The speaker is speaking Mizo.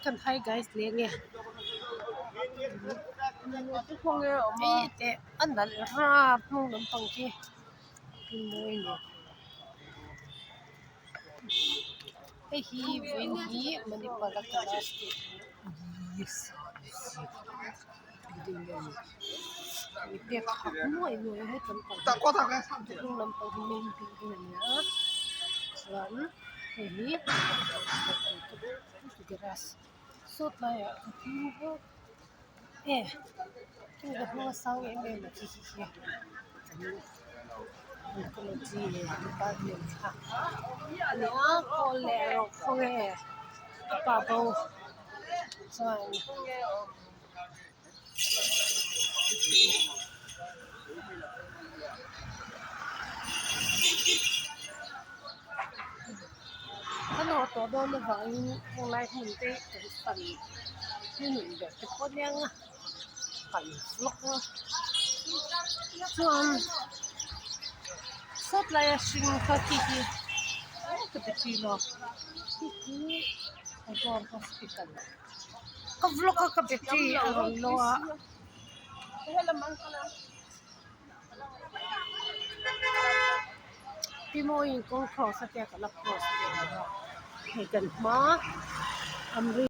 Kan hi guys leng e hei teh a nalh rap hnung lampang khi mawi a ni hei hi vawiin hi manipal a kala pek hak nuai nuai a heti hnung lampang hi main building a ni a chuan hei hi grass saw tlaiah ka hmu bawk e chu ka hnung a sang em em a khi khi khi ecology department kha a ni a kawl leh rawh khawnge a pa bo chuan. Ka nawr tawh dawn avangin helai hmun te kan fan hmun ber te pawh aniang a kan vlog a chuan sawtlai a hring kha khi khi ka ti thin a khi khi Aizawl hospital. Ka vlog a ka battery a rawn lo a. Pi Mawiin kawng cross a tia ka la cross ve lo a hei kan hma Amri.